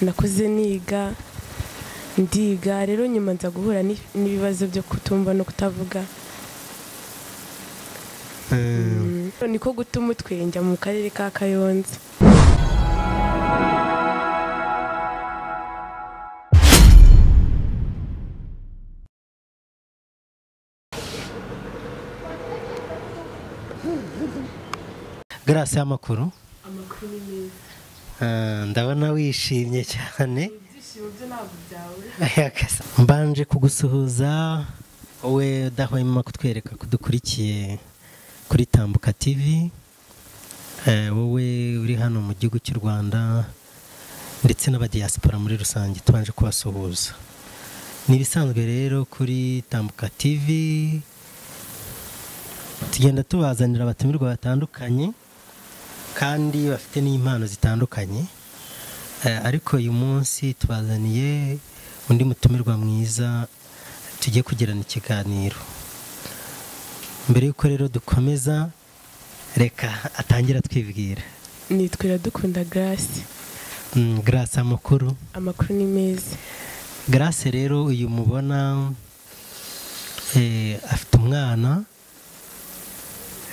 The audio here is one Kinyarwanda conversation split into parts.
Nakuze niga, ndiga rero nyuma nza guhura n'ibibazo byo kutumva no kutavuga. Niko guta umutwe njya mu karere ka Kayonza. Grace, amakuru? Amakuru ni meza. Ndabona wishimye cyane. Ibyishimo byo ntabwo byawe. Mbanje kugusuhuza wowe udahwema kutwereka kudukurikiye kuri Tambuka TV, wowe uri hano mu gihugu cy'u Rwanda ndetse n'abadiaspora muri rusange, tubanje kubasuhuza. Ni ibisanzwe rero kuri Tambuka TV tugenda tubazanira abatumirwa batandukanye kandi bafite n'impano zitandukanye, ariko uyu munsi tubazaniye undi mutumirwa mwiza tugiye kugirana ikiganiro. Mbere yuko rero dukomeza, reka atangira twibwira. Nitwa Iradukunda Grace. Grace, amakuru? Amakuru ni meza. Grace rero uyu mubona afite umwana,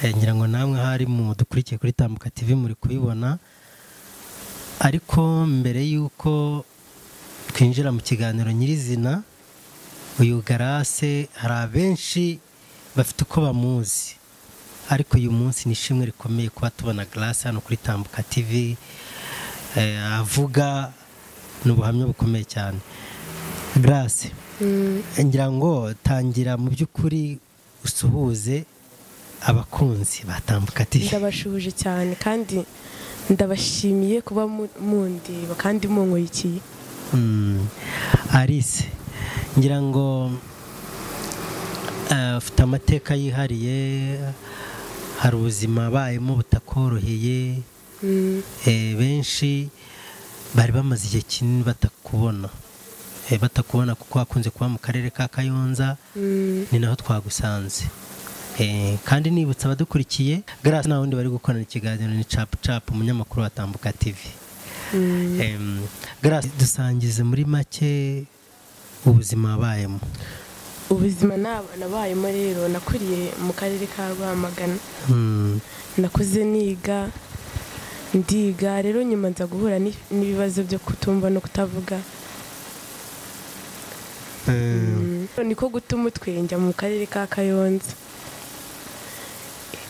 ngira ngo namwe hari mu dukurikiye kuri Tambuka TV muri kubibona. Ariko mbere yuko twinjira mu kiganiro nyirizina, uyu Grace hari abenshi bafite uko bamuzi, ariko uyu munsi ni ishimwe rikomeye kuba tubona Grace hano kuri Tambuka TV avuga, ni ubuhamya bukomeye cyane. Grace, ngira ngo tangira mu by'ukuri usuhuze abakunzi ba Tambuka TV. Ndabashuhuje cyane kandi ndabashimiye kuba mundeba kandi munkurikiye. Alice, ngira ngo ufite amateka yihariye, hari ubuzima bayemo butakoroheye, benshi bari bamaze igihe kinini batakubona, kuko wakunze kuba mu karere ka Kayonza, ni naho twagusanze. Kandi nibutsa abadukurikiye, Grace nta wundi bari gukorana ikiganiro ni Chap Chap, umunyamakuru wa Tambuka TV. Grace, dusangize muri make ubuzima wabayemo. Ubuzima nabayemo rero, nakuriye mu karere ka Rwamagana. Nakuze niga, ndiga rero nyuma nza guhura n'ibibazo byo kutumva no kutavuga. Niko guta umutwe njya mu karere ka Kayonza.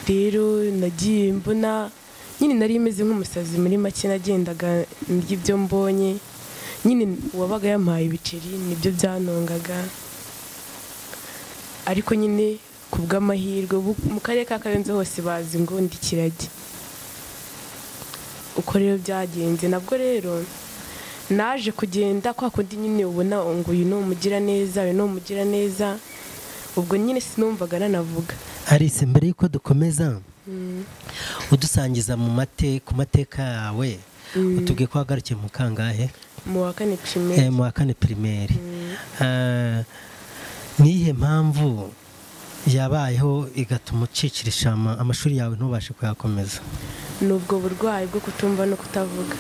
Rero nagiye mbona nyine nari meze nk'umusazi muri make, nagendaga ndya ibyo mbonye, nyine uwabaga yampaye ibiceri nibyo byanongaga. Ariko nyine kubw'amahirwe mu karere ka Kayonza hose bazi ngo ndi kiragi. Uko rero byagenze, nabwo rero naje kugenda kwa kundi nyine ubona ngo uyu ni umugira neza, uyu ni umugira neza, ubwo nyine sinumvaga nanavuga. Alice, mbere yuko dukomeza, udusangiza mu ku mateka yawe, utubwiye ko wagarukiye mu kangahe? Mu wa kane primaire. Mu wa kane primaire. Niyihe mpamvu yabayeho igatuma ucikirisha amashuri yawe ntubashe kuyakomeza? Nubwo burwayi bwo kutumva no kutavuga.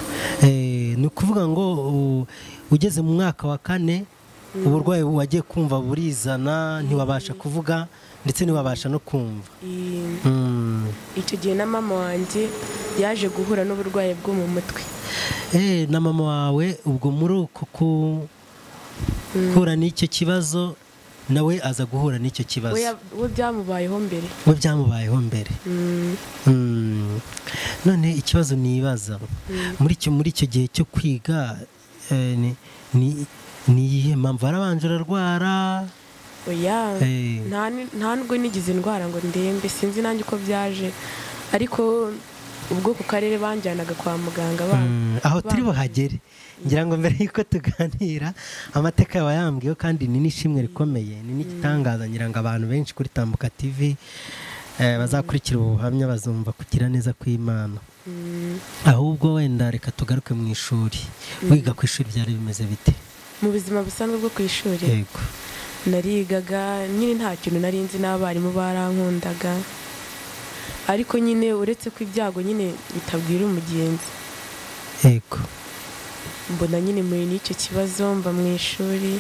Ni ukuvuga ngo ugeze mu mwaka wa kane uburwayi wagiye kumva burizana, ntiwabasha kuvuga ndetse ntiwabasha no kumva. Icyo gihe na mama wanjye yaje guhura n'uburwayi bwo mu mutwe. Na mama wawe ubwo muri uko guhura n'icyo kibazo, nawe aza guhura n'icyo kibazo. We byamubayeho mbere. We byamubayeho mbere. None ikibazo nibaza, muri icyo gihe cyo kwiga, ni iyihe mpamvu warabanje urarwara? Oya, nta nubwo nigize indwara ngo ndembe, sinzi nanjye uko byaje, ariko ubwo ku karere banjyanaga kwa muganga. Aho turi buhagere, ngira ngo mbere yuko tuganira amateka yawe yambwiye, kandi ni n'ishimwe rikomeye, ni n'igitangaza, ngira ngo abantu benshi kuri Tambuka TV bazakurikira ubuhamya bazumva kugira neza kw'Imana. Ahubwo wenda reka tugaruke mu ishuri. Wiga ku ishuri byari bimeze bite? Mu buzima busanzwe bwo ku ishuri? Yego. Narigaga nyine nta kintu nari nzi, n'abarimu barankundaga, ariko nyine uretse ko ibyago nyine bitabwira umugenzi. Yego. Mbona nyine muri n'icyo kibazo mba mu ishuri.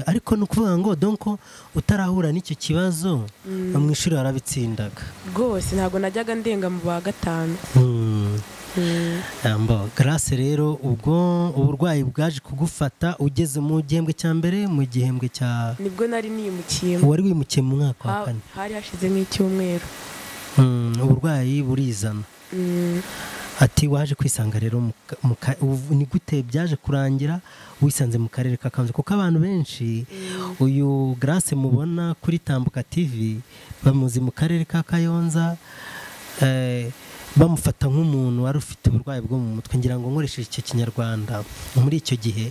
Ariko ni ukuvuga ngo donc utarahura n'icyo kibazo mu ishuri warabitsindaga rwose, ntabwo najyaga ndenga mu wa 5. Grace rero ubwo uburwayi bwaje kugufata ugeze mu gihembwe cya mbere, mu gihembwe cya nibwo nari nimukiye. Wari wimukiye mu mwaka wa 4, hari hashize nk'icyumweru. Uburwayi burizana. Ati waje kwisanga rero ni gute byaje kurangira wisanze mu karere ka Kayonza? Kuko abantu benshi uyu Grace mubona kuri Tambuka TV bamuzi mu karere ka Kayonza, bamufata nk'umuntu wari ufite uburwayi bwo mu mutwe. Ngira ngo nkoresheje icyo kinyarwanda muri icyo gihe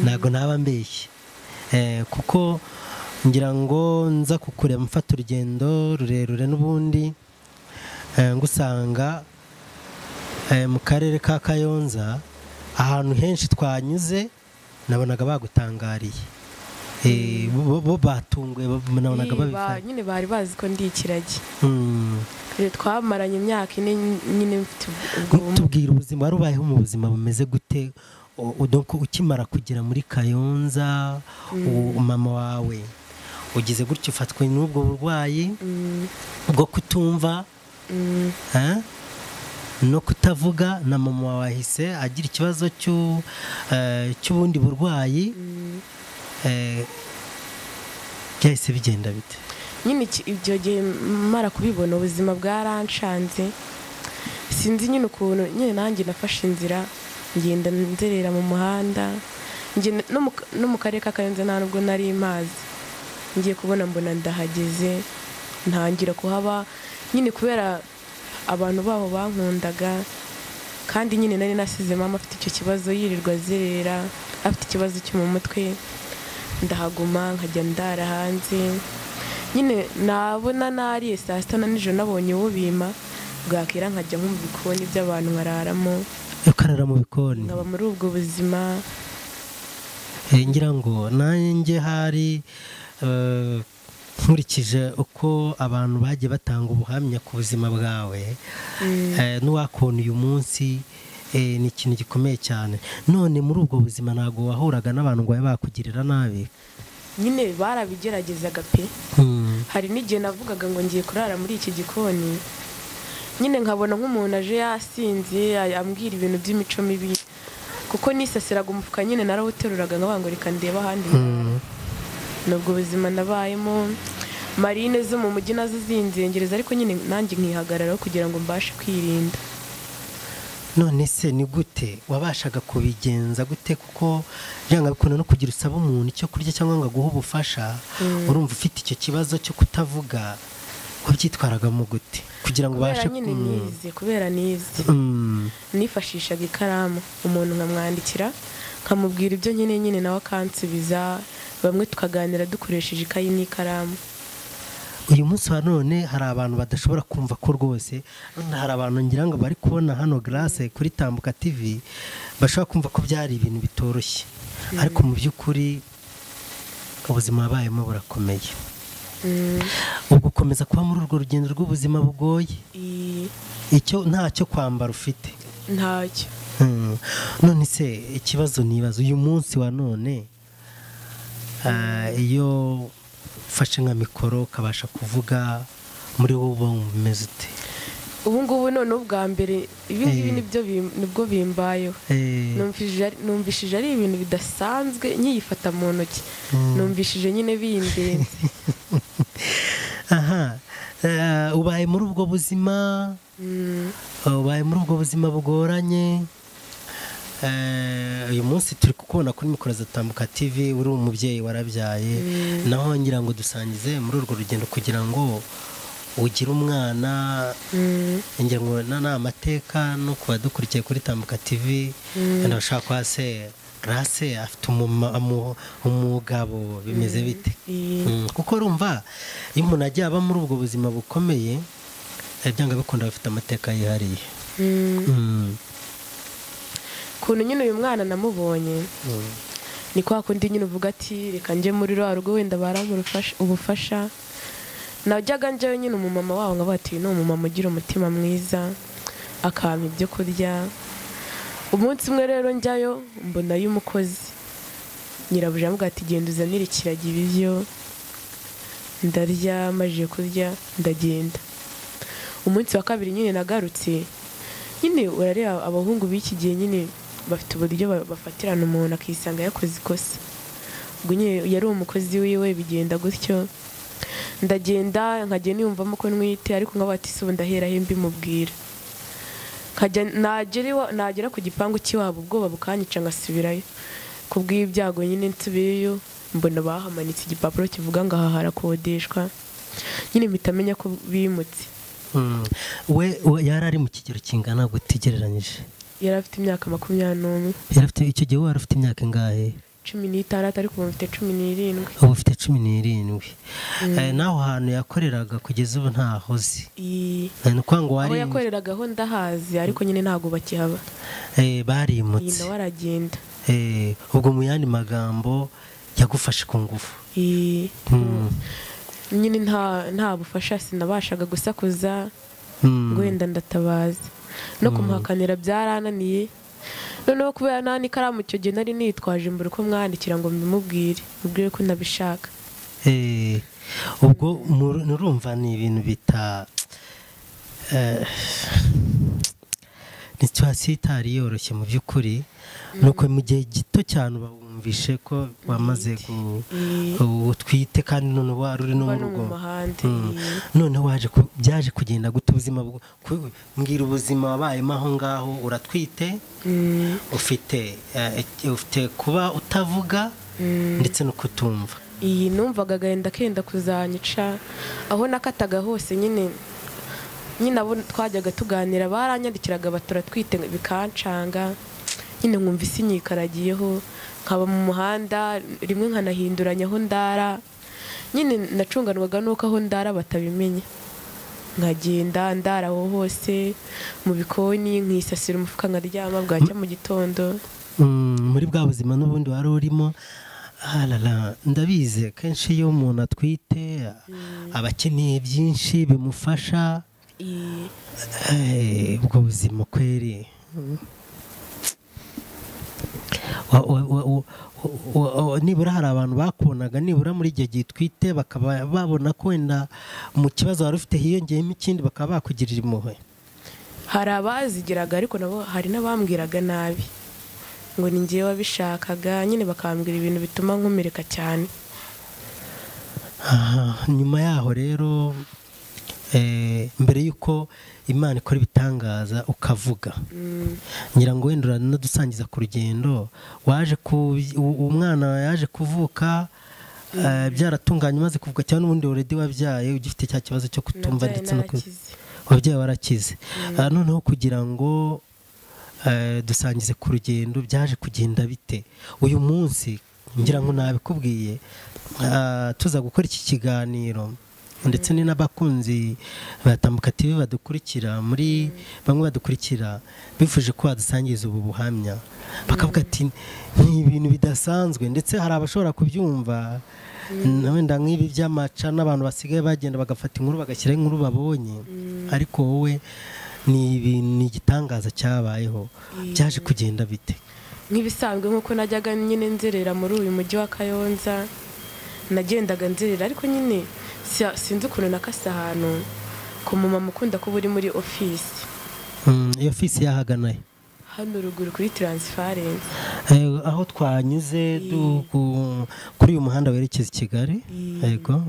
ntago naba mbeshye, kuko ngira ngo nza kukureba mfata urugendo rurerure n'ubundi ngusanga mu karere ka Kayonza ahantu henshi twanyuze nabonaga bagutangariye, bo batunguye, nabonaga babifata nyine bari bazi ko ndi ikiragi. Twamaranye imyaka 4 nyine mfite ubwo. Tubwira ubuzima wari ubayeho mu buzima bumeze gute donc ukimara kugera muri Kayonza? Mama wawe ugize gutyo ufatwe n'ubwo burwayi bwo kutumva no kutavuga, na mama wawe ahise agira ikibazo cy'ubundi burwayi, byahise bigenda bite? Nyine ibyo gihe mara kubibona ubuzima bwaranshanze, sinzi nyine ukuntu nyine nanjye nafashe inzira ngenda nzerera mu muhanda, no mu karere ka Kayonza nta nubwo nari mazi. Ngiye kubona mbona ndahageze, ntangira kuhaba nyine kubera abantu baho bankundaga, kandi nyine nari nasize mama afite icyo kibazo yirirwa azerera afite ikibazo cyo mu mutwe. Ndahaguma nkajya ndara hanze nyine, nabona nariye saa 6 na nijoro nabonye uwo bima, bwakira nkajya nko mu bikoni by'abantu nkararamo. Ukarara mu bikoni? Nkaba muri ubwo buzima. Ngira ngo nanjye hari nkurikije uko abantu bagiye batanga ubuhamya ku buzima bwawe, n'uwakona uyu munsi ni ikintu gikomeye cyane. None muri ubwo buzima ntabwo wahuraga n'abantu ngo babe bakugirira nabi? Nyine barabigeragezaga pe. Hari n'igihe navugaga ngo ngiye kurara muri iki gikoni, nyine nkabona nk'umuntu aje yasinze ambwira ibintu by'imico mibi, kuko nisasiraga umufuka nyine narawuteruraga nkavuga ngo reka ndebe ahandi. Nubwo ubuzima nabayemo, marine zo mu mujyi nazo zinzengereza, ariko nyine nanjye nkihagararaho kugira ngo mbashe kwirinda. None se ni gute wabashaga kubigenza gute? Kuko byanga bikunda no kugira usaba umuntu icyo kurya cyangwa ngo aguhe ubufasha, urumva ufite icyo kibazo cyo kutavuga, wabyitwaragamo gute kugira ngo ubashe kubera nize nifashishaga ikaramu, umuntu nkamwandikira nkamubwira ibyo nyine nyine nawe akansubiza, bamwe tukaganira dukoresheje ikayi n'ikaramu. Uyu munsi wa none hari abantu badashobora kumva ko rwose, hari abantu ngira ngo bari kubona hano Grace kuri Tambuka TV bashobora kumva ko byari ibintu bitoroshye, ariko mu by'ukuri ubuzima wabayemo burakomeye. Ubwo ukomeza kuba muri urwo rugendo rw'ubuzima bugoye, icyo ntacyo kwambara ufite? Ntacyo. None se ikibazo nibaza uyu munsi wa none, iyo ufashe nka mikoro ukabasha kuvuga, muri wowe uba umeze ute? Ubu ngubu none ubwa mbere ibi ngibi nibwo bimbayeho. Numvishije ari ibintu bidasanzwe, nkiyifata mu ntoki numvishije nyine bindenze. Aha, ubaye muri ubwo buzima, ubaye muri ubwo buzima bugoranye. Uyu munsi turi kukubona kuri mikoro za Tambuka TV, uri umubyeyi warabyaye, naho ngira ngo dusangize muri urwo rugendo kugira ngo ugire umwana. Ngira ngo ni amateka no kuba dukurikiye kuri Tambuka TV, ndashaka kwa se Grace afite umugabo bimeze bite? Kuko urumva iyo umuntu agiye aba muri ubwo buzima bukomeye, byanga bikunda bafite amateka yihariye. Ukuntu nyine uyu mwana namubonye ni kwa kundi nyine uvuga ati reka njye muri rwa rugo wenda barampa ubufasha. Najyaga njyayo nyine umumama wabo nkavuga ati ni umumama ugira umutima mwiza, akampa ibyo kurya, Umunsi umwe rero njyayo mbona y'umukozi, nyirabuja amubwira ati genda uzanire ikiragi ibiryo, ndarya, maze kurya ndagenda. Umunsi wa kabiri nyine nagarutse, nyine urareba abahungu b'iki gihe nyine bafite uburyo bafatirana umuntu akisanga yakoze ikosa. Ubwo nyine yari umukozi wiwe, bigenda gutyo, ndagenda nkajya niyumvamo ko ntwite, ariko nkaba ati ubu ndahera he mbimubwira. Nkajya nagera ku gipangu cy'iwabo ubwoba bukanyica ngasubirayo. Kubw'ibyago nyine nsubiyeyo mbona bahamanitse igipapuro kivuga ngo aha harakodeshwa, nyine mpita menya ko bimutse. We yari ari mu kigero kingana gute ugereranyije? Yari afite imyaka 21. Yari afite icyo gihe wari ufite imyaka ingahe? 16, ariko ubu mfite 17. Ubu ufite 17. Naho hantu yakoreraga kugeza ubu ntahozi. Ni ukuvuga ngo aho yakoreraga ho ndahazi, ariko nyine ntago bakihaba. Barimutse. Nawe aragenda. Ubwo mu yandi magambo yagufashe ku ngufu. Nyine nta bufasha, sinabashaga gusakuza ngo wenda ndatabaza, no kumuhakanira byarananiye. Noneho kubera nta n'ikaramu icyo gihe nari nitwaje, mbura uko mwandikira ngo mbimubwire, mubwire ko nabishaka. Ubwo nurumva ni ibintu bita ni situation itari yoroshye mu by'ukuri, nuko mu gihe gito cyane bumvishe ko wamaze utwite kandi none wari uri no mu rugo. None waje byaje kugenda gute ubuzima? Mbwira ubuzima wabayemo aho ngaho, uratwite, ufite kuba utavuga ndetse no kutumva. Iyi numvaga agahinda kenda kuzanyica, aho nakataga hose nyine abo twajyaga tuganira baranyandikiraga baturatwite bikancanga, nyine nkumva isi nyikaragiyeho, nkaba mu muhanda rimwe nkanahinduranya aho ndara, nyine nacunganwaga nuko aho ndara batabimenya, nkagenda ndara aho hose mu bikoni, nkisasira umufuka nkaryama bwacya mu gitondo. Muri bwa buzima n'ubundi wari urimo. Ndabizi kenshi iyo umuntu atwite aba akeneye byinshi bimufasha. Ubwo buzima kweri nibura hari abantu bakubonaga nibura muri igihe gitwite bakaba babona ko wenda mu kibazo wari ufite hiyongeyemo ikindi bakaba bakugirira impuhwe. Hari abazigiraga, ariko nabo hari n'abambwiraga nabi ngo ni njyewe wabishakaga, nyine bakambwira ibintu bituma nkomereka cyane. Nyuma yaho rero mbere yuko Imana ikora ibitangaza ukavuga, ngira ngo wenda uranadusangiza ku rugendo waje umwana yaje kuvuka byaratunganye umaze kuvuga, cyangwa n'ubundi already wabyaye ugifite cya kibazo cyo kutumva ndetse no wabyaye warakize. Noneho kugira ngo dusangize ku rugendo byaje kugenda bite uyu munsi, ngira ngo nabikubwiye tuza gukora iki kiganiro ndetse ni n'abakunzi batambuka TV badukurikira, muri bamwe badukurikira bifuje ko badusangiza ubu buhamya, bakavuga ati ni ibintu bidasanzwe, ndetse hari abashobora kubyumva wenda nk'ibi by'amaca n'abantu basigaye bagenda bagafata inkuru bagashyiraho inkuru babonye, ariko wowe ni ibintu igitangaza cyabayeho. Byaje kugenda bite? Nk'ibisanzwe nk'uko najyaga nyine nzerera muri uyu mujyi wa Kayonza, nagendaga nzerera, ariko nyine sinzi ukuntu nakase ahantu ku mumama ukunda kuba uri muri ofisi. Iyo ofisi yahagana hano ruguru kuri Transference, aho twanyuze kuri uyu muhanda werekeza i Kigali. Yego.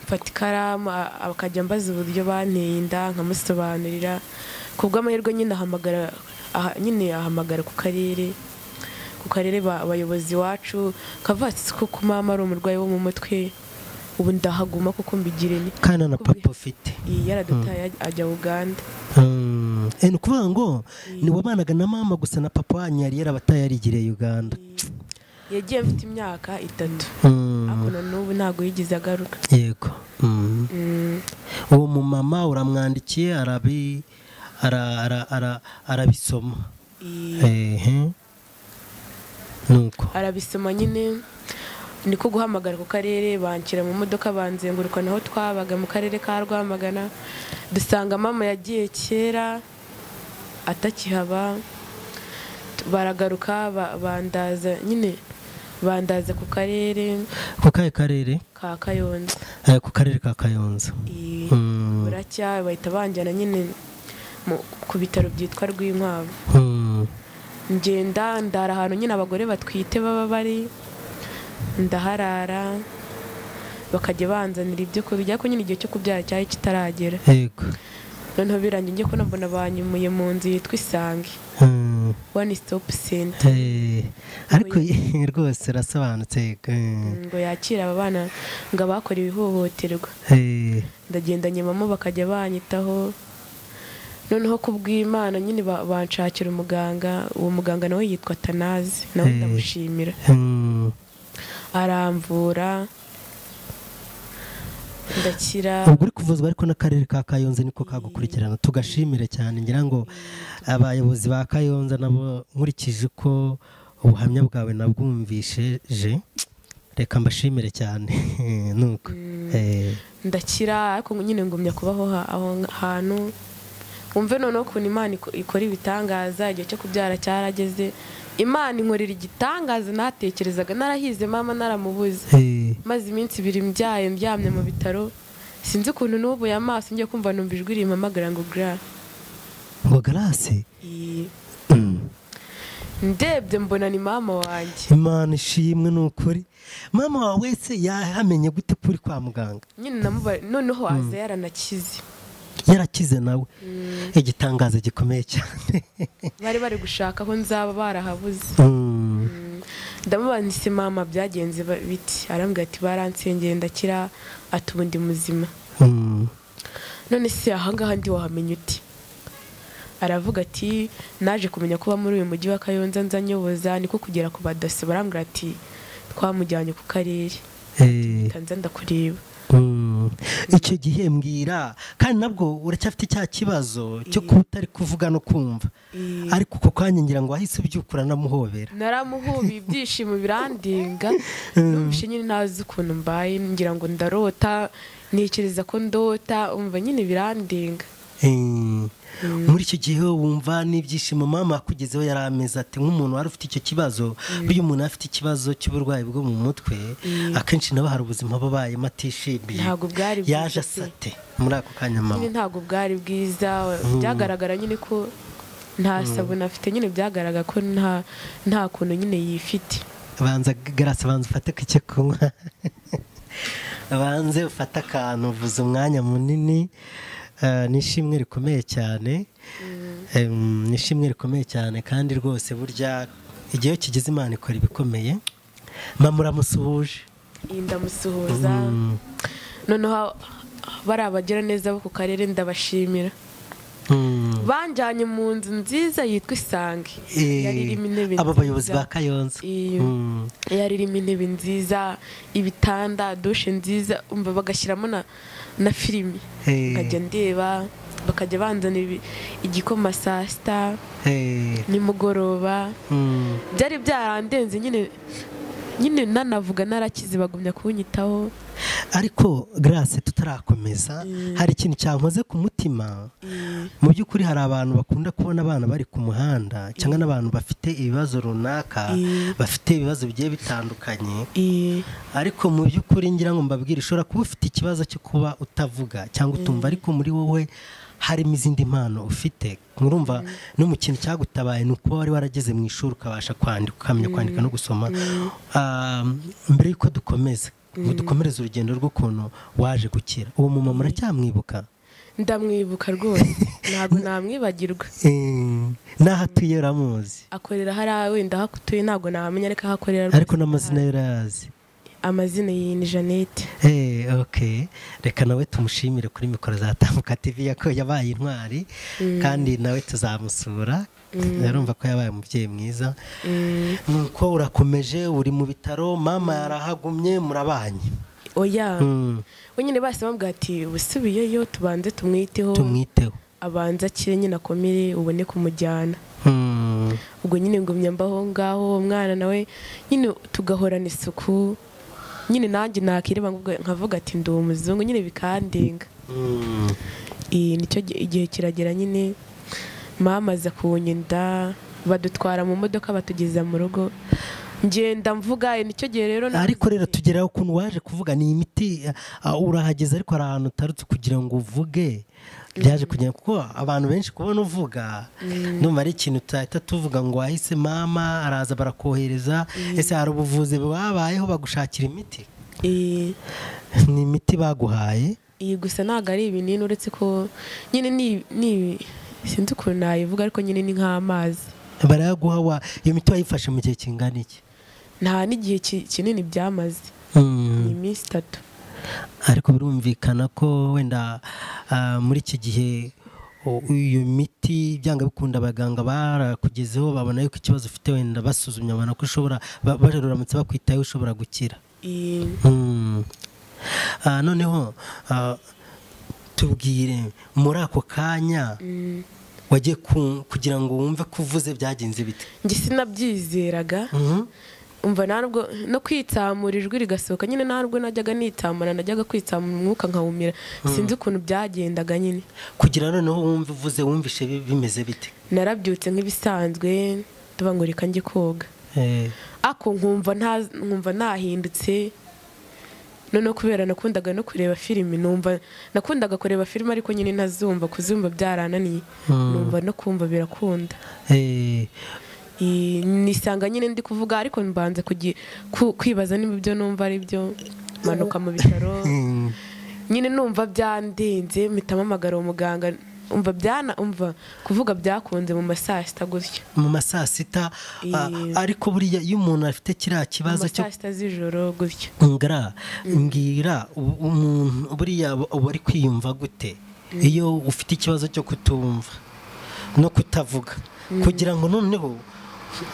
Mfata ikaramu akajya ambaza uburyo banteye inda, nkamusobanurira. Ku bw'amahirwe nyine ahamagara ku karere, abayobozi wacu kavatse ko mama ari umurwayi wo mu mutwe, ubu ndahaguma kuko mbigire ni kandi na papa ufite yaradutaye ajya Uganda. Ni ukuvuga ngo ni wabanaga na mama gusa na papa wanyu yari yarabataye yarigiriye Uganda. Yagiye mfite imyaka 3, ariko na n'ubu ntago yigeze agaruka. Yego. Uwo mumama uramwandikiye arabisoma. Nuko arabisoma nyine, niko guhamagara ku karere, banshyira mu modoka banzenguruka naho twabaga mu karere ka Rwamagana, dusanga mama yagiye kera atakihaba. Baragaruka bandaza nyine, bandaza ku karere. Ku kahe karere? Ka Kayonza. Ku karere ka Kayonza. Buracya bahita banjyana nyine ku bitaro byitwa Rwinkwavu. Ngenda ndara ahantu nyine abagore batwite baba bari, ndaharara, bakajya banzanira ibyo kurya, ariko nyine igihe cyo kubyara cyari kitaragera. Yego. Noneho birangiye ngiye ko mbona banyumuye mu nzu yitwa Isange One Stop Center. Ariko rwose urasobanutse. Ngo yakira aba bana ngo abakorewe ihohoterwa. Ndagenda nyemamo bakajya banyitaho. Noneho kubw'Imana nyine banshakira umuganga, uwo muganga nawe yitwa Tanazi, nawe ndamushimira. Aramvura ndakira. Ubwo uri kuvuzwa ariko n'akarere ka Kayonza niko kagukurikirana, tugashimire cyane. Ngira ngo abayobozi ba Kayonza nabo nkurikije uko ubuhamya bwawe nabwumvisheje, reka mbashimire cyane. Nuko ndakira, ariko nyine ngumya kubaho aho hantu. Umve noneho ukuntu Imana ikora ibitangaza. Igihe cyo kubyara cyarageze, Imana inkorera igitangaza natekerezaga, narahize mama naramubuze. Maze iminsi ibiri mbyaye ndyamye mu bitaro, sinzi ukuntu nubuye amaso ngiye kumva numva ijwi rimpamagara ngo Gra. Ngo Grace? Ndebye mbona ni mama wanjye. Imana ishimwe nukuri. Mama wawe wese yahamenye gute kuri kwa muganga? Nyine noneho aza yaranakize. Yarakize nawe. Igitangaza gikomeye cyane. Bari bari gushaka aho nzaba barahabuze. Ndamubaza mama byagenze biti, arambwira ati baransengeye ndakira, ati ubu ndi muzima. None se aha ngaha ndi wahamenye uti? Aravuga ati naje kumenya kuba muri uyu mujyi wa Kayonza nza nyoboza, niko kugera ku badaso barambwira ati twamujyanye ku karere. Nza ndakureba. Icyo gihe mbwira, kandi nabwo uracyafite cya kibazo cyo kuba utari kuvuga no kumva, ariko uko kanya ngira ngo wahise ubyukura namuhobera. Naramuhobiye ibyishimo birandinga, numvise nyine ntazi ukuntu mbaye, ngira ngo ndarota, ntekereza ko ndota, umva nyine birandinga. Muri icyo gihe wumva n'ibyishimo mama akugezeho yari ameze ati nk'umuntu wari ufite icyo kibazo. Burya umuntu afite ikibazo cy'uburwayi bwo mu mutwe akenshi nabo hari ubuzima babayemo atishimiye. Ntabwo bwari bwiza. Yaje asate muri ako kanya mama? Nyine ntabwo bwari bwiza, byagaragara nyine ko nta sabune afite, nyine byagaragara ko nta kuntu nyine yifite. Banza Grace, banza ufate ku cyo kunywa, banze ufate akantu, uvuze umwanya munini. Ni ishimwe rikomeye cyane, ni ishimwe rikomeye cyane, kandi rwose burya igihe kigeze Imana ikora ibikomeye. Mama uramusuhuje? Ndamusuhuza. Noneho bari abagira neza bo ku karere ndabashimira. Banjyanye mu nzu nziza yitwa Isange. Yari irimo intebe nziza. Abo bayobozi ba Kayonza. Yari irimo intebe nziza, ibitanda, dushe nziza, umva bagashyiramo na filimi. Nkajya ndeba, bakajya banzanira igikoma saa sita nimugoroba. Byari byarandenze nyine, nyine nanavuga narakize, bagumya kunyitaho. Ariko Grace tutarakomeza, hari ikintu cyankoze ku mutima. Mu by'ukuri hari abantu bakunda kubona abana bari ku muhanda cyangwa n'abantu bafite ibibazo runaka, bafite ibibazo bigiye bitandukanye. Ariko mu by'ukuri ngira ngo mbabwire, ushobora kuba ufite ikibazo cyo kuba utavuga cyangwa utumva, ariko muri wowe harimo izindi mpano ufite. Murumva no mu kintu cyagutabaye ni uko wari warageze mu ishuri ukabasha kwandika, ukamenya kwandika no gusoma. Mbere yuko dukomeza, ngo dukomereze urugendo rw'ukuntu waje gukira, uwo mumama muracyamwibuka? Ndamwibuka rwose, ntabwo namwibagirwa. N'aho atuye uramuzi? Akorera hariya, wenda aho atuye ntabwo namenya, ariko aho akorera rwose. Ariko n'amazina ye urayazi? Amazina ye ni Jeannette. Okay, reka nawe tumushimire kuri mikoro za Tambuka TV ko yabaye intwari, kandi nawe tuzamusura. Urumva ko yabaye umubyeyi mwiza. Nuko urakomeje, uri mu bitaro, mama yarahagumye, murabanye? Oya. We nyine base bambwira ati usubiyeyo tubanze tumwiteho. Tumwiteho. Abanza akire nyine akomere ubone kumujyana. Ubwo nyine ngumya mbaho ngaho, umwana nawe nyine tugahorana isuku. Nyine nanjye nakireba nkavuga ati ndi umuzungu, nyine bikandenga. Nicyo igihe kiragera nyine mama aza kunyenda, Badutwara mu modoka batugeza mu rugo, ngenda mvuga. Nicyo gihe rero ariko rero tugeraho ukuntu waje kuvuga ni imiti urahageze, ariko hari ahantu utarutse kugira ngo uvuge byaje kugenda, kuko abantu benshi kubona uvuga ndumva ari ikintu tutahita tuvuga ngo wahise mama araza barakohereza. Ese hari ubuvuzi bwabayeho bagushakira imiti? Ni imiti baguhaye? Iyi gusa ntabwo ari ibinini, uretse ko nyine ni sinzi ukuntu nayivuga, ariko nyine ni nk'amazi barayaguha. Iyo miti wayifashe mu gihe kingana iki? Nta n'igihe kinini byamaze, ni iminsi 3. Ariko birumvikana ko wenda muri iki gihe iyo miti byanga bikunda abaganga barakugezeho babona yuko ikibazo ufite, wenda basuzumye babona ko ushobora, baramutse bakwitayeho ushobora gukira. Noneho tubwire muri ako kanya wagiye kugira ngo wumve ko uvuze byagenze bite? Njye sinabyizeraga, umva ntabwo no kwitsamura ijwi rigasohoka nyine, ntabwo najyaga nitsamura, najyaga kwitsamura umwuka nkawumira, sinzi ukuntu byagendaga nyine. Kugira noneho wumve uvuze wumvishe bimeze bite? Narabyutse nk'ibisanzwe, tuba ngo reka njye koga, ako nkumva nahindutse. Noneho kubera nakundaga no kureba filimi, numva nakundaga kureba filimi ariko nyine ntazumva, kuzumva byarananiye, numva no kumva birakunda. Nisanga nyine ndi kuvuga, ariko mbanze kwibaza niba ibyo numva ari byo. Manuka mu bitaro nyine numva byandenze, mpita mpamagara umuganga, umva byana umva kuvuga byakunze mu ma saa 6 gutyo. Mu ma saa 6? Ariko buriya iyo umuntu afite kiriya kibazo cyo saa 6 z'ijoro gutyo, ngira umuntu buriya uba ari kwiyumva gute iyo ufite ikibazo cyo kutumva no kutavuga? Kugira ngo noneho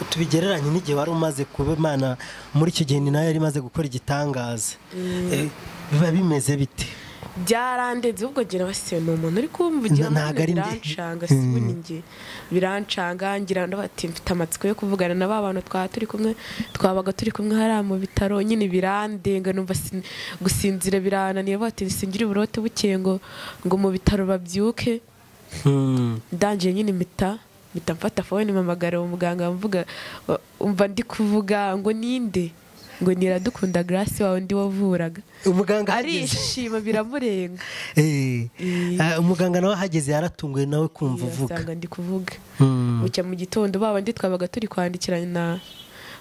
tubigereranye n'igihe wari umaze kuba Imana muri icyo gihe ni nayo yari imaze gukora igitangaza, biba bimeze bite? Byarandenze ubwo ngira base ni umuntu uri kumvugira birancanga, sibuni nge birancanga, ngira ndabati mfite amatsiko yo kuvugana na ba bantu twa turi kumwe, twabaga turi kumwe hariya mu bitaro nyine birandenga, numva gusinzira birananiye, bati singira uburote bukeye ngo mu bitaro babyuke. Ndangije nyine mpita mfata phone mpamagara umuganga, mvuga umva ndi kuvuga ngo ninde, ngo Niradukunda Grace wawe ndi wavuraga. Umuganga arishima biramurenga. Umuganga nawe ahageze yaratunguye nawe kumva uvuga. Asanga ndi kuvuga. Bucya mu gitondo baba ndi twabaga turi kwandikirana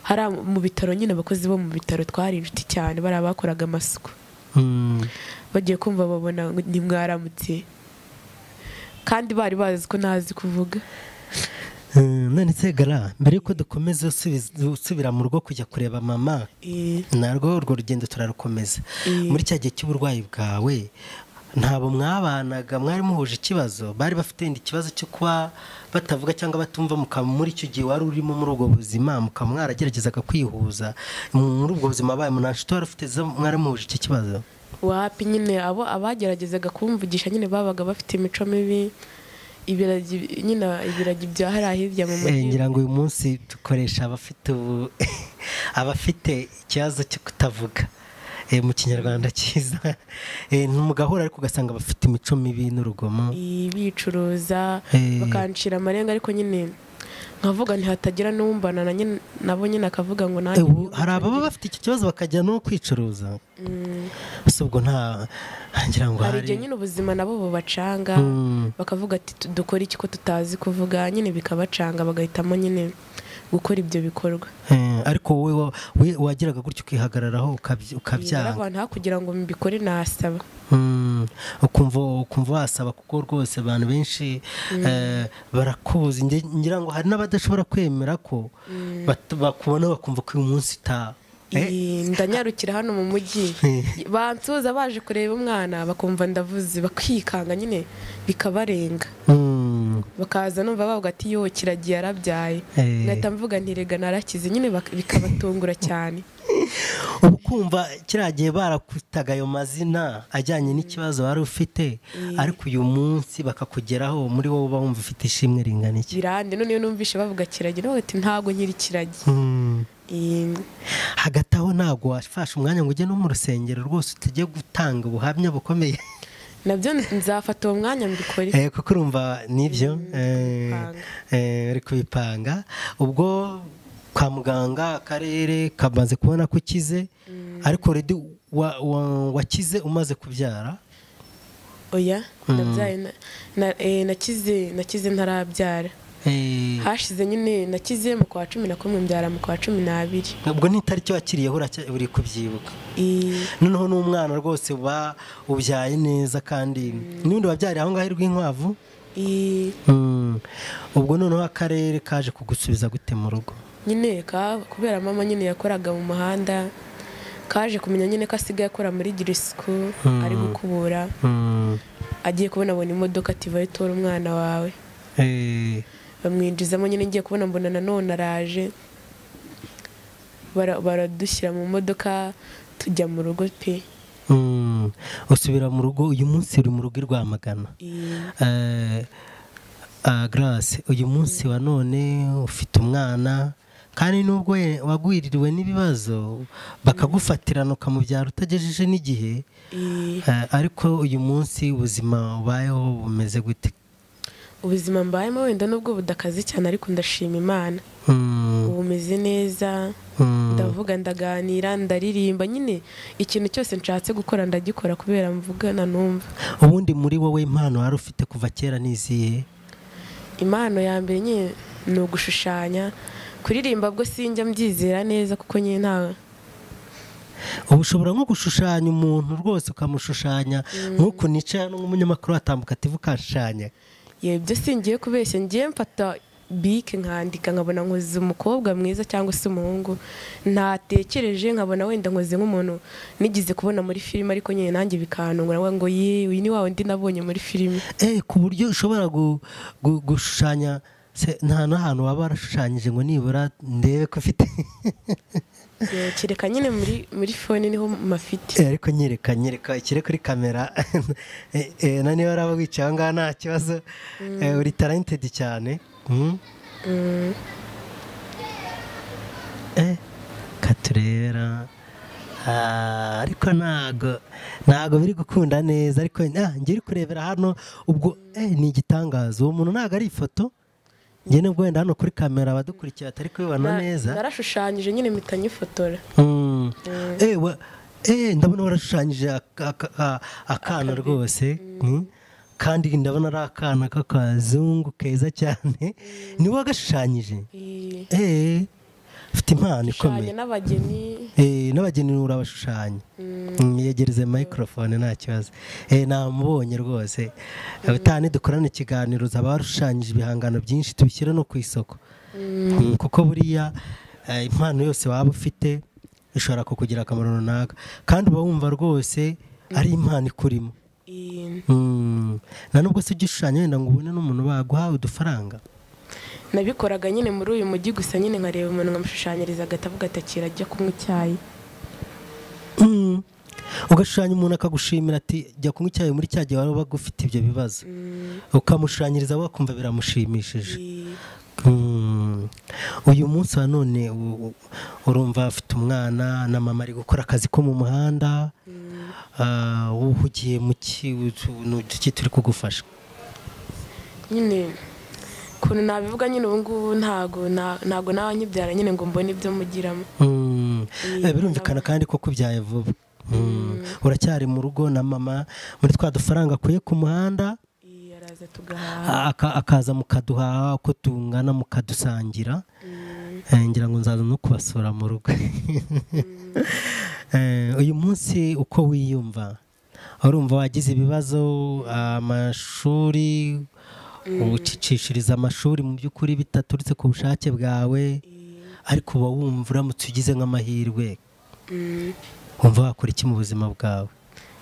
hari mu bitaro nyine, abakozi bo mu bitaro twari inshuti cyane, bari abakoraga amasuku. Bagiye kumva babona ni mwaramutse, kandi bari bazi ko ntazi kuvuga. None se Gara, mbere yuko dukomeza usubira mu rugo kujya kureba mama, narwo urwo rugendo turarukomeza. Muri cya gihe cy'uburwayi bwawe ntabo mwabanaga mwari muhuje ikibazo, bari bafite ikibazo cyo kuba batavuga cyangwa batumva, muri icyo gihe wari urimo muri ubwo buzima mukaba mwarageragezaga kwihuza muri ubwo buzima baye nta nshuti wari ufite mwari muhuje icyo kibazo? Wapi nyine abo abageragezaga kumvugisha nyine babaga bafite imico mibi, ibiragi nyine ibiragi bya hariya hirya mu mujyi. Ngira ngo uyu munsi dukoresha abafite ikibazo cyo kutavuga mu Kinyarwanda cyiza, mugahura ariko ugasanga bafite imico mibi n'urugomo, bicuruza bakancira amarenga, ariko nyine nkavuga ntihatagira n'umbana nabo nyine akavuga ngo nanjye. Hari ababa bafite iki kibazo bakajya no kwicuruza. Ubwo nta ngira ngo hari igihe nyine ubuzima nabo bubacanga, bakavuga ati dukora iki ko tutazi kuvuga, nyine bikabacanga bagahitamo nyine gukora ibyo bikorwa. Ariko wowe wagiraga gutyo ukihagararaho ukabyanga? Abantu kugira ngo mbikore nasaba. Ukumva wasaba, kuko rwose abantu benshi barakuzi, ngira ngo hari n'abadashobora kwemera ko bakubona bakumva ko uyu munsi ndanyarukira hano mu mujyi, bansuza baje kureba umwana bakumva ndavuze bakikanga nyine bikabarenga, bakaza numva bavuga ati yo kiragiye yarabyaye, ngahita mvuga nti rega narakize nyine, bikabatungura cyane. Ubu kumva kiriya gihe barakutaga ayo mazina ajyanye n'ikibazo wari ufite, ariko uyu munsi bakakugeraho muri wowe uba wumva ufite ishimwe ringana iki? Birande none iyo numvishe bavuga kiragiye navuga ati ntago nkiri kiragiye. Hagati aho ntabwo wafashe umwanya ngo ujye no mu rusengero rwose utujye gutanga ubuhamya bukomeye? Nabyo nzafata uwo mwanya mbikore. Kuko urumva nibyo uri kubipanga. Ubwo kwa muganga akarere kamaze kubona ko ukize, ariko already wakize umaze kubyara? Oya, nabyaye nakize ntarabyara. Hashize nyine nakize mu kwa 11 mbyara mu kwa 12. Ubwo ni itariki wakiriyeho uri kubyibuka? Noneho n'umwana rwose uba ubyaye neza, kandi n'undi wabyariye aho ngaho Rwinkwavu? Ubwo noneho akarere kaje kugusubiza gute mu rugo? Nyine kubera mama nyine yakoraga mu muhanda, kaje kumenya nyine ko asigaye akora muri girisuku ari gukubura, agiye kubona abona imodoka ati vayo utora umwana wawe. Bamwinjizamo nyine, ngiye kubona mbona nanone araje, baradushyira mu modoka tujya mu rugo pe. Usubira mu rugo. Uyu munsi uri mu rugo i Rwamagana. Grace, uyu munsi wa none ufite umwana, kandi nubwo wagwiririwe n'ibibazo bakagufatirana ukamubyara utagejeje n'igihe, ariko uyu munsi ubuzima ubayeho bumeze gute? Ubuzima mbayemo wenda nubwo budakaze cyane, ariko ndashima Imana. Ubu meze neza, ndavuga, ndaganira, ndaririmba, nyine ikintu cyose nshatse gukora ndagikora kubera mvuga na numva. Ubundi muri wowe impano wari ufite kuva kera niziye? Impano ya mbere nyine ni ugushushanya, kuririmba bwo sinjya mbyizera neza kuko nyine nta. Ubu ushobora nko gushushanya umuntu rwose ukamushushanya nk'uko nicaye n'umunyamakuru atambuka ati ukashushanya? Yebyo singiye kubeshya, ngiye mfata bike nkandika nkabona nkoze umukobwa mwiza cyangwa se umuhungu ntatekereje, nkabona wenda nkoze nk'umuntu nigize kubona muri filime, ariko nyine nanjye bikantungura ngo ye uyu ni wawe ndi nabonye muri filime. Ku buryo ushobora gushushanya nta n'ahantu waba warashushanyije ngo nibura ndebe ko ufite? Kereka nyine muri phone niho mafite. Ariko nyereka ikire kuri kamera. Na niba araba wicaye aho ngaho nta kibazo, uri talented cyane. Katurera ariko ntago biri gukunda neza, ariko ngiri kurebera hano ubwo ni igitangaza. Uwo muntu ntago ari ifoto. Njye nubwo wenda hano kuri kamera abadukurikiye batari kubibona neza, narashushanyije nyine mpita nyifotora. Ndabona warashushanyije akana rwose, kandi ndabona ari akana k'akazungu keza cyane. Ni wowe wagashushanyije? Ufite impano ikomeye. N'abageni. N'abageni urabashushanya. Yegereze microphone nta kibazo. Namubonye rwose. Ubutaha dukorana ikiganiro uzaba warushushanyije ibihangano byinshi tubishyira no ku isoko. Kuko buriya impano yose waba ufite ishobora kukugira akamaro runaka, kandi uba wumva rwose ari impano ikurimo. Na nubwo se ugishushanyo wenda ngo ubone n'umuntu baguha udufaranga? Nabikoraga nyine muri uyu mujyi gusa, nyine nkareba umuntu nkamushushanyiriza agatavuga atakira ajya kunywa icyayi. Ugashushanya umuntu akagushimira ati jya kunywa icyayi muri cya gihe wari ufite ibyo bibazo, ukamushushanyiriza wakumva biramushimishije. Uyu munsi wa none urumva afite umwana na mama ari gukora akazi ko mu muhanda, uhugiye mu ki turi kugufasha? Nyine ukuntu nabivuga nyine ubu ngubu ntago nawe nkibyara nyine ngo mbone ibyo mugiramo. Birumvikana kandi ko kubyaye vuba. Uracyari mu rugo na mama muri twa dufaranga akuye ku muhanda, akaza mukaduhaha uko tungana mukadusangira. Ngira ngo nzaza no kubasura mu rugo. Uyu munsi uko wiyumva, urumva wagize ibibazo amashuri ucicishiriza amashuri mu by'ukuri bitaturutse ku bushake bwawe, ariko uba wumva uramutse ugize nk'amahirwe wumva wakora iki mu buzima bwawe?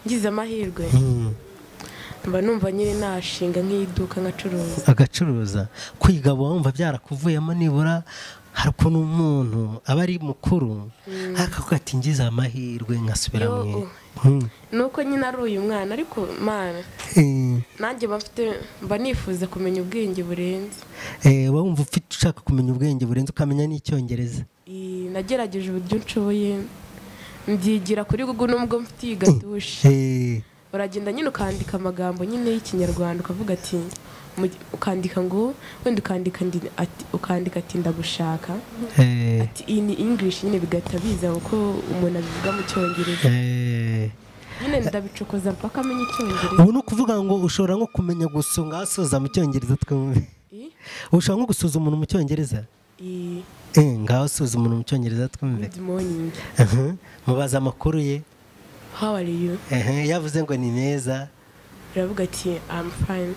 Ngize amahirwe mba numva nyine nashinga nk'iduka ngacuruza. Agacuruza. Kwiga wumva byarakuvuyemo nibura hari ukuntu umuntu aba ari mukuru akavuga ati ngize amahirwe nkasubira mu nuko nyine ari uyu mwana, ariko mana nanjye mba nifuza kumenya ubwenge burenze. Uba wumva ufite ushaka kumenya ubwenge burenze ukamenya n'icyongereza. Nagerageje uburyo nshoboye mbyigira kuri Google nubwo mfite iyi gatushe. Uragenda nyine ukandika amagambo nyine y'Ikinyarwanda, ukavuga ati ukandika ngo wenda ukandika ukandika ati ndagushaka, ati in English nyine bigahita biza uko umuntu abivuga mu Cyongereza. Nyine ndabicokoza mpaka amenye Icyongereza. Ubu ni ukuvuga ngo ushobora nko kumenya gusunga asoza mu Cyongereza twumve. Ushobora nko gusuza umuntu mu Cyongereza? Ngaho suza umuntu mu Cyongereza twumve. Good morning. Mubaza amakuru ye. How are you? Yavuze ngo ni meza. Uravuga ati I'm fine.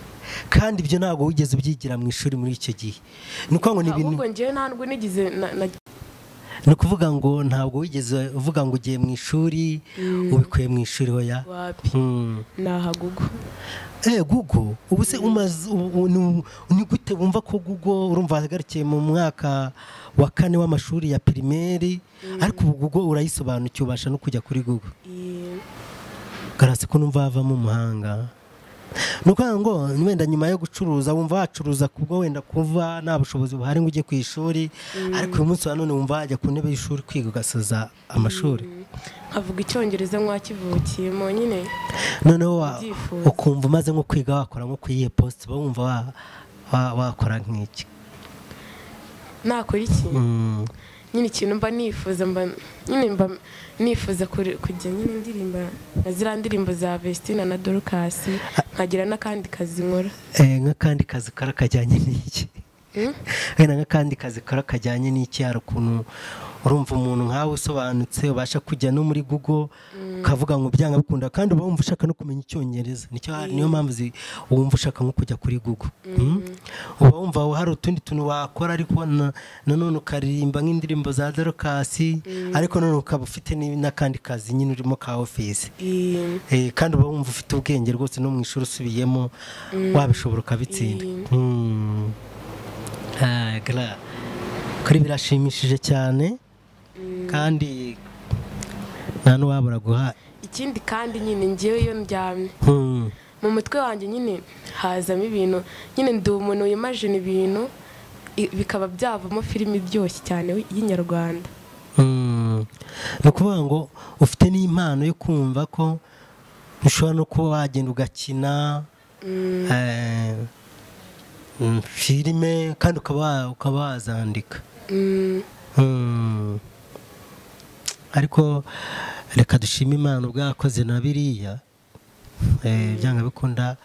Kandi ibyo ntabwo wigeze ubyigira mu ishuri muri icyo gihe. Ni uko ngo ni ibintu. Ahubwo njyewe ntabwo nigeze ni ukuvuga ngo ntabwo wigeze uvuga ngo ugiye mu ishuri, ubikuye mu ishuri hoya. Wapi? Naha Google. Google ubu se umaze ni gute wumva ko Google urumva hagarukiye mu mwaka wa 4 w'amashuri ya primaire, ariko ubu Google urayisobanukiwe ubasha no kujya kuri Google. Garasi ko numva havamo umuhanga. Nuko ngo wenda nyuma yo gucuruza wumva wacuruza kubwo wenda kuva nta bushobozi buhari ngo ujye ku ishuri, ariko uyu munsi wa none wumva wajya ku ntebe y'ishuri kwiga ugasoza amashuri. Nkavuga Icyongereza nk'uwakivukiyemo nyine. Noneho ukumva umaze nko kwiga wakora nko kuyihe post wumva wakora nk'iki? Nakora iki? Nyine ikintu mba nifuza mba nifuza kujya nyine ndirimba na ziriya ndirimbo za Vestina na Dorcas, nkagira n'akandi kazi nkora. Nk'akandi kazi ukora kajyanye n'iki? Wenda nk'akandi kazi ukora kajyanye n'iki? Hari ukuntu urumva umuntu nkawe usobanutse ubasha kujya no muri Google ukavuga ngo byanga bikunda, kandi uba wumva ushaka no kumenya Icyongereza. Nicyo niyo mpamvu wumva ushaka nko kujya kuri Google. Uba wumva hari utundi tuntu wakora, ariko nanone ukaririmba nk'indirimbo za Dorcas, ariko none ukaba ufite n'akandi kazi nyine urimo ka office. Kandi uba wumva ufite ubwenge rwose no mu ishuri usubiyemo wabishobora ukabitsinda. Kuri birashimishije cyane kandi nta n'uwabura guha. Ikindi kandi nyine njyewe iyo ndyamye mu mutwe wanjye nyine hazamo ibintu, nyine ndi umuntu wimagine ibintu bikaba byavamo filimi iryoshye cyane y'Inyarwanda. Ni ukuvuga ngo ufite n'impano yo kumva ko ushobora no kuba wagenda ugakina filime kandi ukaba wazandika. Ariko reka dushime Imana ubwo yakoze na biriya, byanga bikunda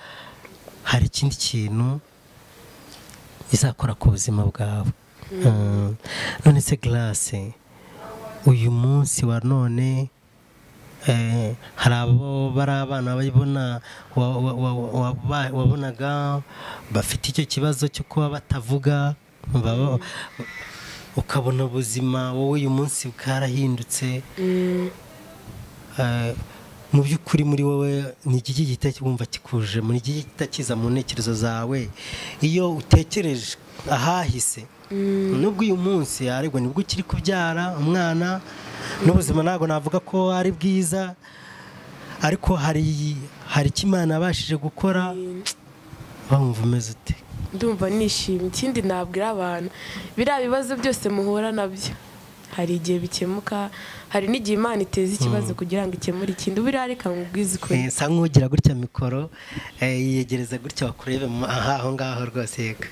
hari ikindi kintu izakora ku buzima bwawe. None se Grace, uyu munsi wa none hari abo bari abana babibona wabonaga bafite icyo kibazo cyo kuba batavuga, ukabona ubuzima wowe uyu munsi bwarahindutse. Mu by'ukuri muri wowe ni iki gihita wumva kikuje, muri iki gihita kiza mu ntekerezo zawe iyo utekereje ahahise? Nubwo uyu munsi ariko nibwo ukiri kubyara umwana n'ubuzima ntabwo navuga ko ari bwiza, ariko hari icyo Imana yabashije gukora, wumva umeze ute? Ndumva nishimye. Ikindi nabwira abantu, biriya bibazo byose muhura nabyo hari igihe bikemuka, hari n'igihe Imana iteza ikibazo kugira ngo ikemure ikindi. Buriya reka nkubwize ukuri. Sa nk'ugira gutya mikoro yiyegereza gutya bakurebe aho ngaho rwose. Yega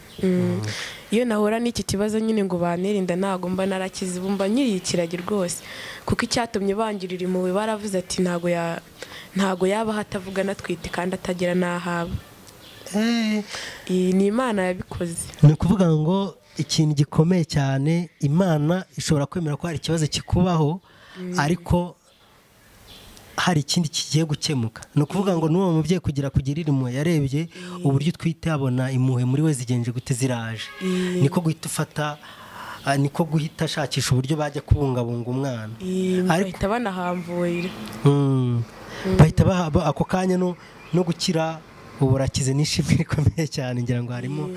iyo nahura n'iki kibazo nyine ngo banerinda ntago mba narakize, mba nkiri ikiragi rwose, kuko icyatumye bangirira impuhwe baravuze ati ntago yaba hatavuga natwite kandi atagera n'ahaba. Iyi ni Imana yabikoze. Ni ukuvuga ngo ikintu gikomeye cyane, Imana ishobora kwemera ko hari ikibazo kikubaho, ariko hari ikindi kigiye gukemuka. Ni ukuvuga ngo n'uwo mubyeyi kugira kugirira impuhwe yarebye uburyo utwite abona impuhwe muri we zigenje gute ziraje, niko guhita ufata, niko guhita ashakisha uburyo bajya kubungabunga umwana, bahita banahamvurira, bahita ako kanya no gukira. Ubu urakize n'ishimwe rikomeye cyane. Ngira ngo harimo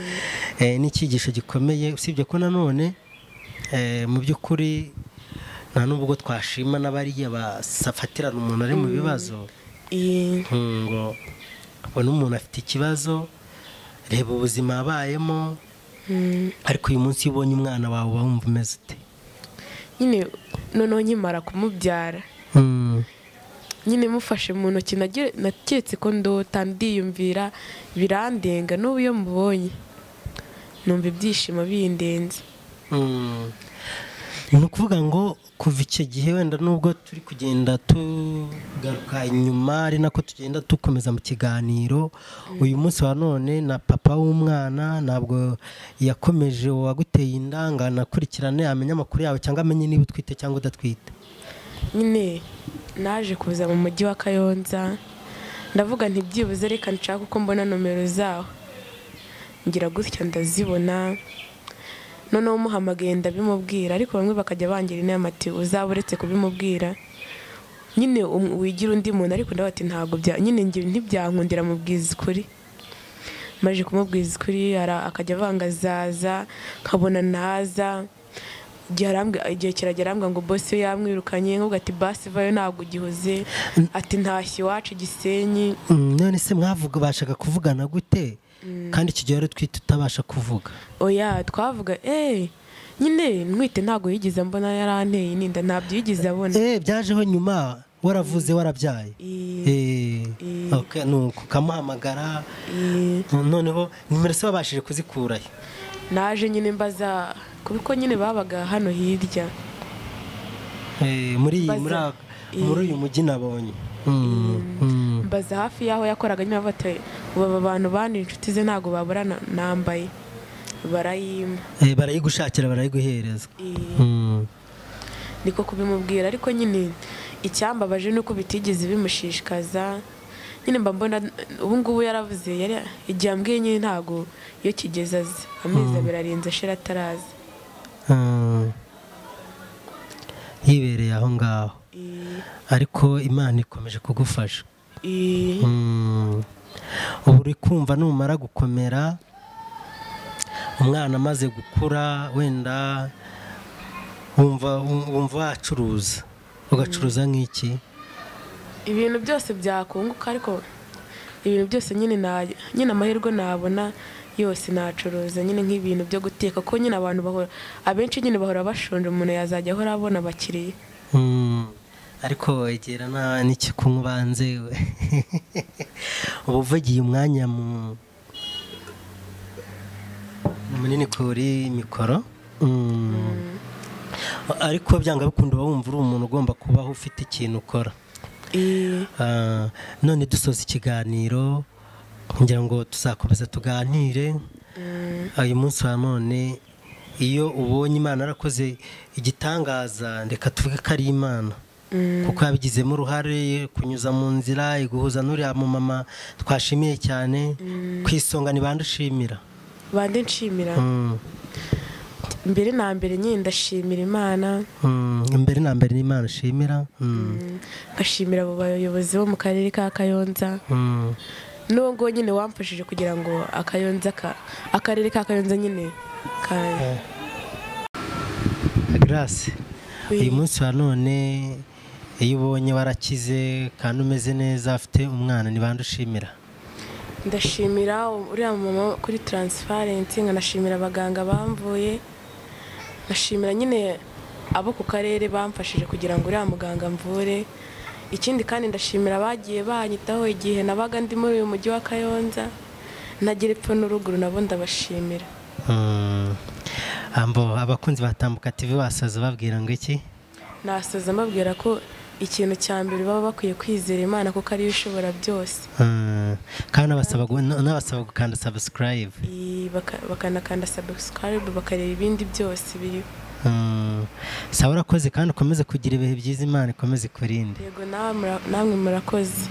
n'icyigisho gikomeye, usibye ko nanone mu by'ukuri nta nubwo twashima n'abariya basafatirana umuntu ari mu bibazo, ngo abone umuntu afite ikibazo, reba ubuzima abayemo, ariko uyu munsi iyo ubonye umwana wawe uba wumva umeze ute? Nyine noneho nkimara kumubyara Nyine mufashe mu ntoki naketse ko ndota, ndiyumvira birandenga. N'ubu iyo mubonye numva ibyishimo bindenze. Ni ukuvuga ngo kuva icyo gihe wenda nubwo turi kugenda tugaruka inyuma ari nako tugenda dukomeza mu kiganiro, uyu munsi wa none na papa w'umwana ntabwo yakomeje uwaguteye inda ngo anakurikirane amenye amakuru yawe cyangwa amenye niba utwite cyangwa udatwite. Nyine naje kuza mu mujyi wa Kayonza, ndavuga nti byibuze reka nshaka uko mbona nomero zaho, ngira gutya ndazibona. Noneho umuhamagaye ndabimubwira, ariko bamwe bakajya bangira inama ati uzaba uretse kubimubwira nyine wigira undi muntu, ariko ndavuga ati ntabwo bya nyine ntibyankundira mubwiza ukuri. Maje kumubwiza ukuri akajya avanga azaza, nkabona ntaza. Igihe kiragera arambwira ngo boss we yamwirukanye, nkuvuga ati basi vayo ntabwo ugihoze, ati ntashye iwacu Gisenyi. None se mwavuga bashaka kuvugana gute kandi icyo gihe wari utwite utabasha kuvuga? Oya twavuga nyine ntwite ntabwo yigeze mbona yaranteye inda, ntabyo yigeze abona. Byajeho nyuma waravuze warabyaye. Okay, nuko ukamuhamagara. Noneho nimero se wabashije kuzikurahe? Naje nyine mbaza kuko nyine babaga hano hirya muri uyu mujyi nabonye. Mbaza hafi yaho yakoraga nyine bati ubu abantu bandi inshuti ze ntago baburana nambaye barayima, barayigushakira barayiguhereza. Niko kubimubwira, ariko nyine icyambabaje nuko bitigeze bimushishikaza. Nyine mba mbona ubu ngubu yaravuze, yari igihe ambwiye nyine ntago iyo kigeze azi amezi abiri arenze ashira ataraza. Yibereye aho ngaho, ariko Imana ikomeje kugufasha. Ubu uri kumva numara gukomera, umwana amaze gukura, wenda wumva wacuruza, ugacuruza nk'iki? Ibintu byose byakunguka, ariko ibintu byose nyine amahirwe nabona yose nacuruza nyine nk'ibintu byo guteka, ko nyine abantu bahora abenshi nyine bahora bashonje, umuntu yazajya ahora abona abakiriya. Ariko egera n'iki kunywa banze ubu uvugiye umwanya munini kuri mikoro. Ariko byanga bikunda uba wumva uri umuntu ugomba kubaho ufite ikintu ukora. None dusoza ikiganiro ngira ngo tuzakomeza tuganire. Uyu munsi wa none iyo ubonye Imana yarakoze igitangaza, ndeka tuvuge ko ari Imana kuko yabigizemo uruhare kunyuza mu nzira iguhuza n'uriya mu mama twashimiye cyane. Ku isonga ni bande ushimira? Bande nshimira mbere na mbere nyine ndashimira Imana. Mbere na mbere ni Imana ushimira. Ngashimira abo bayobozi bo mu karere ka Kayonza, n'uwo ngo nyine wamfashije kugira ngo Akayonza akarere ka Kayonza nyine ka Grace. Uyu munsi wa none iyo ubonye warakize kandi umeze neza afite umwana, ni bande ushimira? Ndashimira uriya mama kuri transparent, nkanashimira abaganga bamvuye, ngashimira nyine abo ku karere bamfashije kugira ngo uriya muganga mvure. Ikindi kandi ndashimira abagiye banyitaho igihe nabaga ndi muri uyu mujyi wa Kayonza, ntagira epfo n'uruguru, nabo ndabashimira. Ambo abakunzi batambuka TV wasoza babwira ngo iki? Nasoza mbabwira ko ikintu cya mbere baba bakwiye kwizera Imana kuko ariyo ishobora byose. Kandi n'abasaba gukanda subscribe. Bakanakanda subscribe bakareba ibindi byose biriho. Sawa, urakoze kandi ukomeze kugira ibihe byiza, Imana ikomeze ikurinde. Yego, namwe murakoze.